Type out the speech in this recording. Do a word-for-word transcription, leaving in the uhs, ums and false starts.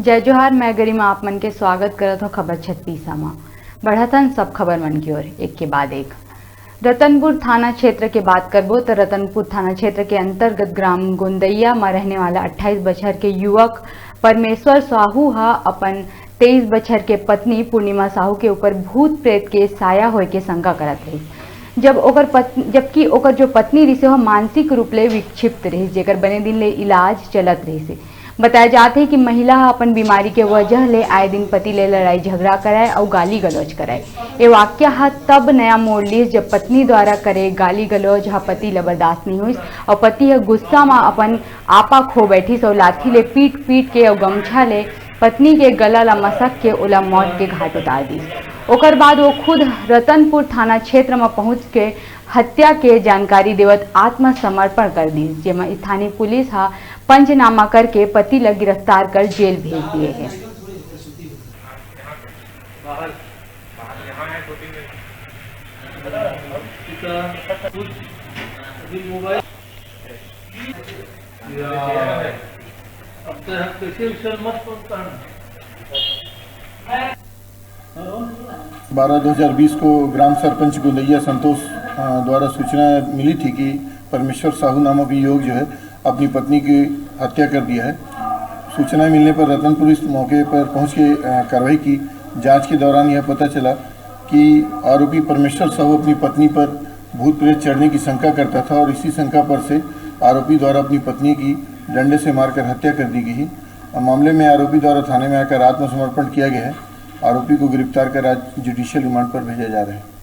जय जोहार, मैं गरिमा आप मन के स्वागत करत हौं खबर छत्तीसा म। बढ़त हन सब खबर मन की ओर, एक के बाद एक। रतनपुर थाना क्षेत्र के बात करबो त रतनपुर थाना क्षेत्र के अंतर्गत ग्राम गोंदैया म रहने वाला अट्ठाईस बछर के युवक परमेश्वर साहू ह अपन तेईस बछर के पत्नी पूर्णिमा साहू के ऊपर भूत प्रेत के साया होए के शंका करत रहिस। जब ओकर पत्न-, जबकि ओकर जो पत्नी रिहिस, ओह मानसिक रूप ले विक्षिप्त रिहिस, जेकर बने दिन ले इलाज चलत रिहिस। बताया जात हे कि महिला ह अपन बीमारी के वजह ले आए दिन पति ले लड़ाई झगड़ा करय अउ गाली गलौज करय। ये वाक्य ह तब नया मोड़ लिस, जब पत्नी द्वारा करे गाली गलौज ह पति ल बर्दाश्त नहीं होइस अउ पति ह गुस्सा म अपन आपा खो बैठिस अउ लाठी ले पीट पीट के अउ गमछा ले पत्नी के गला ला मसक के ओला मौत के घाट उतार दिस। ओकर बाद वो खुद रतनपुर थाना क्षेत्र म पहुंच के हत्या के जानकारी देवत आत्मसमर्पण कर दिस, जेमा स्थानीय पुलिस ह पंचनामा करके पति ल गिरफ्तार कर जेल भेज दिए हे। बारह दो हज़ार बीस को ग्राम सरपंच गुंदैया संतोष, अ, द्वारा सूचना मिली थी कि परमेश्वर साहू नामक युवक जो है, अपनी पत्नी की हत्या कर दिया है। सूचना मिलने पर रतन पुलिस मौके पर पहुंच के, अ, कार्रवाई की। जांच के दौरान यह पता चला कि आरोपी परमेश्वर साहू अपनी पत्नी पर भूत प्रेत चढ़ने की शंका करता था और इसी शंका पर से आरोपी द्वारा अपनी पत्नी की डंडे से मारकर हत्या कर दी गई है। मामले में आरोपी द्वारा थाने में आकर आत्मसमर्पण किया गया है। आरोपी को गिरफ्तार कर आज जुडिशियल रिमांड पर भेजा जा रहा है।